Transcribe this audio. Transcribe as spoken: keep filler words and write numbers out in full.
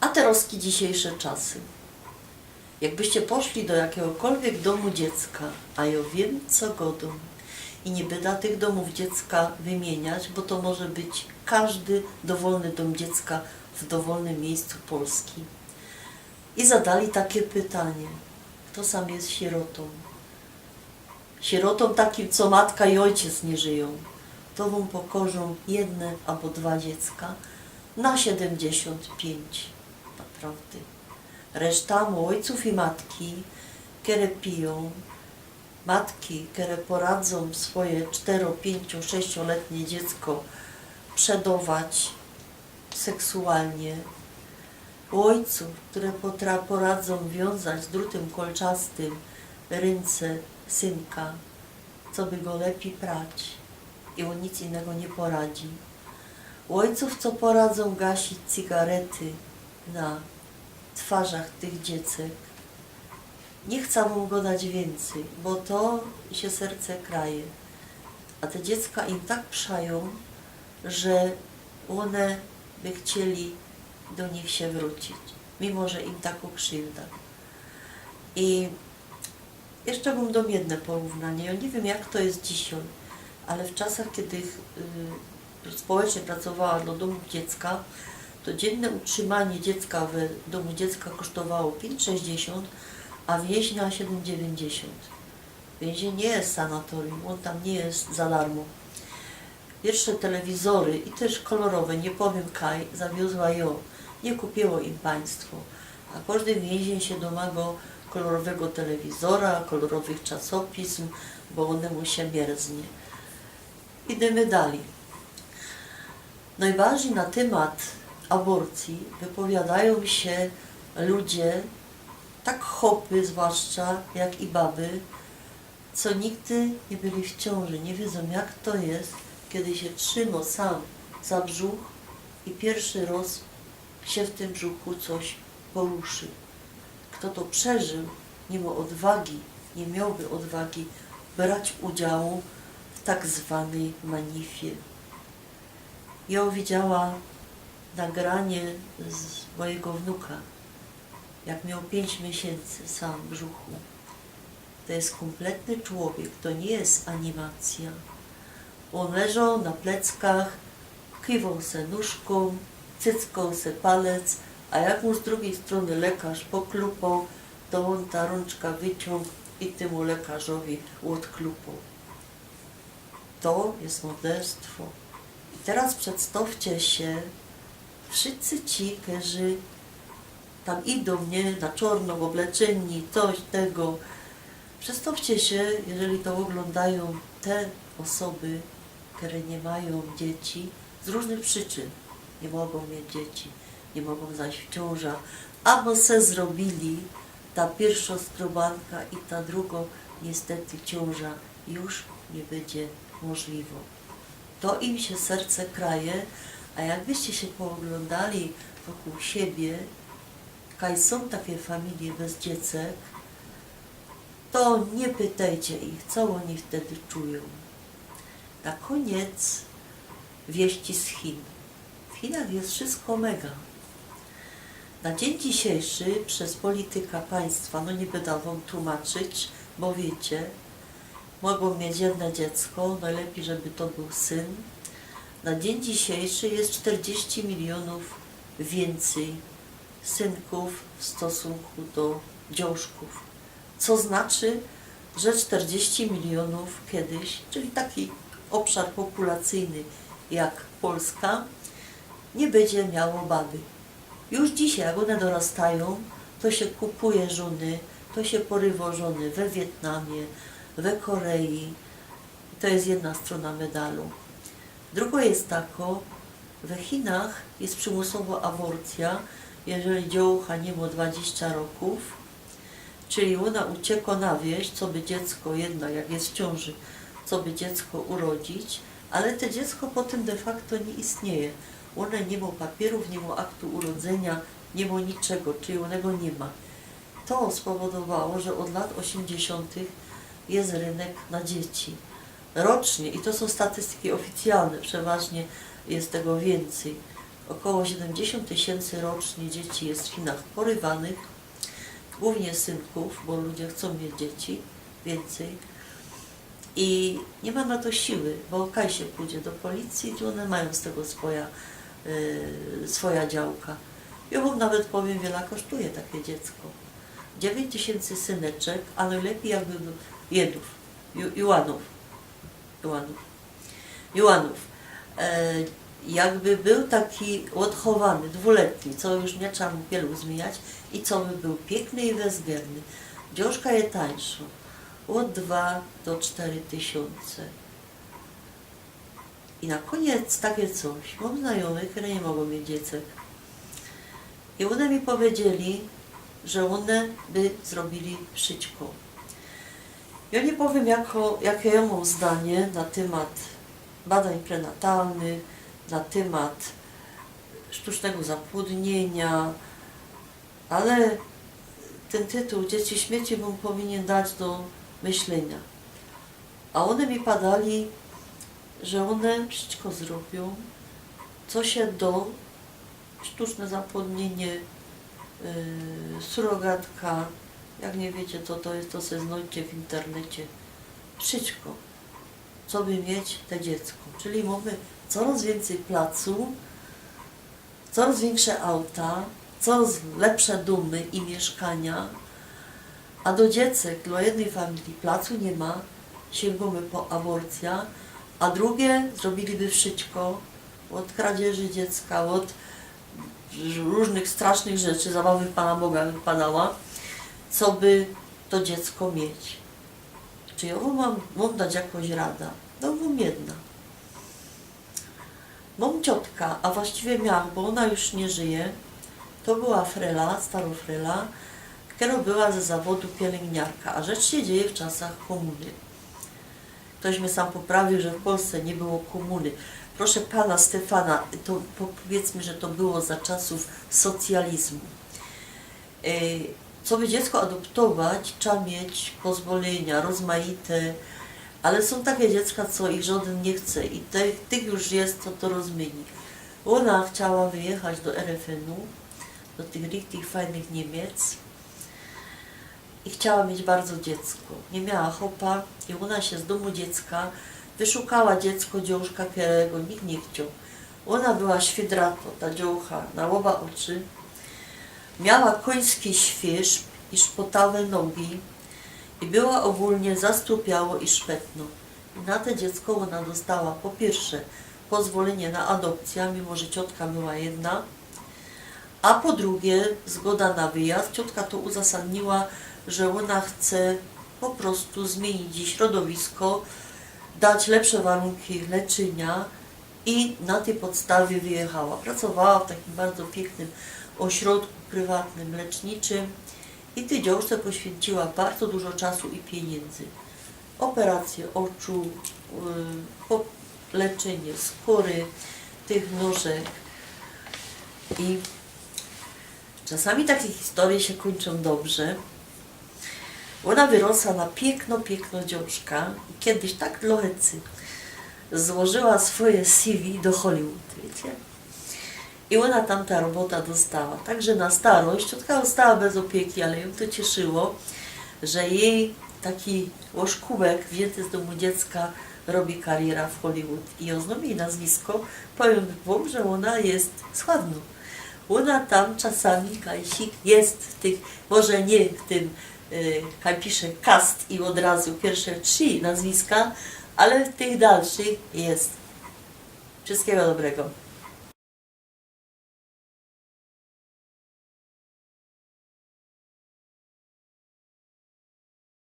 A terŏzki dzisiejsze czasy. Jakbyście poszli do jakiegokolwiek domu dziecka, a jŏ wiym, co godōm, i niy byda tych domōw dziecka wymiyniać, bo to może być kożdy dowolny dōm dziecka w dowolnym miyjscu Polski, i zadali takie pytanie: „Fto sam je sierotōm?” Sierotōm takim, co matka i ôjciec niy żyjōm. To wōm pokŏżōm jedne abo dwa dziecka na siedymdziesiōnt piyńć. Naprŏwdy. Reszta mŏ ôjcōw i matki, kere pijōm, matki, kere poradzōm swoje sztero-, piyńcio-, sześcioletnie dziecko przedować seksualnie, ôjcōw, kere potra-, poradzōm wiązać drutym kolczastym rynce synka, coby go lepij prać, i ôn nic innego niy poradzi. Ôjcōw, co poradzōm gasić cygarety na twarzach tych dziecek. Niy chcã wōm godać wiyncyj, bo to sie serce kraje. A te dziecka im tak przajōm, że ône by chcieli do nich sie wrōcić, mimo że im tak ukrziwda. I jeszcze wōm dōm jedne porównanie. Jŏ niy wiym, jak to je dzisiej, ale w czasach, kedy, y, społecznie pracowała do dōmōw dziecka, to dziynne utrzymanie dziecka w dōmie dziecka kosztowało piyńć sześćdziesiōnt, a w wiyńzinia siedym dziewiyńćdziesiōnt. Wiyńzień niy je sanatorium, ôn tam niy je za darmo. Piyrwsze telewizory, i tyż kolorowe, niy powiym kaj, zawiozła jŏ. Niy kupiyło im państwo. A kożdy wiyńzień sie domago kolorowego telewizora, kolorowych czasopism, bo ône mu sie mierznie. Idymy dalij. Nojbardzij na tymat aborcyje wypowiadajōm sie ludzie, tak chopy zwłaszcza, jak i baby, co nigdy niy byli w ciōnży, niy wiedzōm, jak to je, kedy sie trzimŏ sam za brzuch i piyrwszy rŏz sie w tym brzuchu coś poruszy. Fto to przeżył, niy mŏ ôdwagi, niy miołby ôdwagi brać udziału w tak zwanyj manifie. Jŏ widziała nagranie z mojigo wnuka, jak mioł piyńć miesiyncy sam w brzuchu. To je kōmpletny człowiek, to niy je animacyjŏ. Ôn leżoł na pleckach, kiwoł se nōżkōm, cyckoł se palec, a jak mu z drugij strōny lekarz poklupoł, to ôn ta rōnczka wyciōng i tymu lekarzowi ôdklupoł. To je morderstwo. I teroz przedstŏwcie sie, wszyscy ci, kerzy tam idōm, niy? Na czŏrno ôbleczeni, coś tego. Przedstŏwcie sie, jeżyli to ôglōndajōm te ôsoby, kere niy majōm dzieci z rōżnych przyczyn. Niy mogōm mieć dzieci, niy mogōm zajś w ciōnża, abo se zrobiyli ta piyrwszŏ skrobanka i ta drugŏ, niystety ciōnża już niy bydzie możliwŏ. To im sie serce kraje, a jakbyście sie pooglōndali wokōł siebie, kaj sōm take familie bez dziecek, to niy pytejcie ich, co ôni wtedy czujōm. Na kōniec wieści z Chin. W Chinach je wszystko mega. Na dziyń dzisiejszy bez polityka państwa, no niy byda wōm tłumaczyć, bo wiycie, mogōm mieć jedne dziecko, nojlepij, żeby to bōł syn. Na dziyń dzisiejszy je sztyrdziści milionōw wiyncyj synkōw w stosunku do dziołszkōw. Co znaczy, że sztyrdziści milionōw kedyś, czyli taki ôbszar populacyjny jak Polska, niy bydzie miało baby. Już dzisiej, jak ône dorostajōm, to sie kupuje żōny, to sie porywo żōny we Wietnamie, we Korei. To je jedna strōna medalu. Drugŏ je takŏ, we Chinach je przimusowo aborcyjŏ, jeżyli dziołcha niy mŏ dwadziścia rokōw, czyli ôna uciekŏ na wieś, coby dziecko jednak, jak je w ciōnży, coby dziecko urodzić, ale te dziecko potym de facto niy istnieje. Ône niy mŏ papiyrōw, niy mŏ aktu urodzyniŏ, niy mŏ niczego, czyli ônego niy ma. To spowodowało, że ôd lŏt ôziymdziesiōntych je rynek na dzieci. Rocznie, i to sōm statystyki ôficjalne, przeważnie je tego wiyncyj, Około siedymdziesiōnt tysiyncy rocznie dzieci je w Chinach porywanych, głōwnie synkōw, bo ludzie chcōm mieć dzieci wiyncyj. I niy ma na to siły, bo kaj sie pōdzie do policyje, to ône majōm z tego swoja, yy, swoja działka. Jo wōm nawet powiym, wiela kosztuje take dziecko. Dziewiyńć tysiyncy syneczek, a nojlepij, jakby bōł, jedōw, Ju-, Juanōw. Juanōw. Juanōw. E, jakby bōł taki ôdchowany, dwuletni, co już niy trzeba mu pieluch zmiyniać i co by bōł piykny i wezgerny. Dziewczōnka je tańszŏ. Ôd dwa do sztery tysiōnce. I na kōniec take coś. Mōm znajōmych, kere niy mogōm mieć dziecek. I ône mi pedzieli, że ône by zrobiyli wszyjsko. Jo niy powiym, jako, jake jo mōm zdanie na tymat badań prenatalnych, na tymat sztucznego zapłodniynia, ale tyn tytuł Dzieci śmieci bym powinien dać do myślenia. A ône mi padali, że ône wszyjsko zrobiōm, co sie do, sztuczne zapłodniynie, yy, surogatka, jak niy wiycie, co to je, to se znojdzie w internecie. Wszyjsko, co by mieć te dziecko. Czyli mōmy coroz wiyncyj placu, coroz wiynsze auta, coroz lepsze dōmy i miyszkania, a do dziecek, do jednyj familije placu niy ma, siyngnōmy po aborcyjo, a drugie zrobiliby wszyjsko, ôd kradzieży dziecka, ôd rōżnych strasznych rzeczy, zabawy w Pana Boga wypadała, co by to dziecko mieć. Czy jo mōm, mōm dać jakoś rada? No, mōm jedna. Mōm ciotka, a właściwie miała, bo ôna już niy żyje. To była frela, starŏ frela, kero była ze zawodu pielyniyniarka, a rzecz sie dzieje w czasach kōmuny. Ktoś mie sam poprawiōł, że w Polsce niy było kōmuny. Proszę pana Stefana, to po-, powiedzmy, że to było za czasōw socjalizmu. E, co by dziecko adoptować, trzeba mieć pozwolynia rozmajte, ale sōm take dziecka, co ich żodyn niy chce i te-, tych już je, co to rozmyni. Ôna chciała wyjechać do R F N-u, do tych richtig fajnych Niymiec i chciała mieć bardzo dziecko. Niy miała chopa i ôna sie z dōmu dziecka wyszukała dziecko, dziewczōnka, kerego nikt niy chcioł. Ôna była świydratŏ, ta dziewczōnka, na ôba ôczy. Miała kōński świyrz i szpotawe nogi i była ôgōlnie zastrupiałŏ i szpetnŏ. I na te dziecko ôna dostała po piyrsze pozwolynie na adopcyjŏ, mimo że ciotka była jedna, a po drugie zgoda na wyjazd. Ciotka to uzasadniła, że ôna chce po prostu zmiynić jij środowisko, dać lepsze warunki leczynia. I na tyj podstawie wyjechała. Pracowała w takim bardzo piyknym ôśrodku prywatnym, leczniczym i tyj dziewczōnce poświynciła bardzo dużo czasu i piyniyndy. Ôperacje ôczu, y, po-, leczynie skōry, tych nożek. I czasami take historyje sie kōńczōm dobrze. Ôna wyrosła na piyknŏ, piyknŏ dziewczōnka i kejś tak dlŏ hecy złożyła swoje C V do Hollywood, wiycie? I ôna tam ta robota dostała. Tak że na starość ciotka ôstała bez ôpieki, ale jōm to cieszyło, że jij taki ôszkubek wziynty z dōmu dziecka robi kariyra w Hollywood. I jŏ znōm jij nazwisko, powiym wōm, że ôna je z Chładnōw. Ôna tam czasami kajsik je w tych, może niy w tym, y, kaj pisze cast i ôd razu piyrsze trzi nazwiska, ale w tych dalszych je. Wszyjskigo dobrego.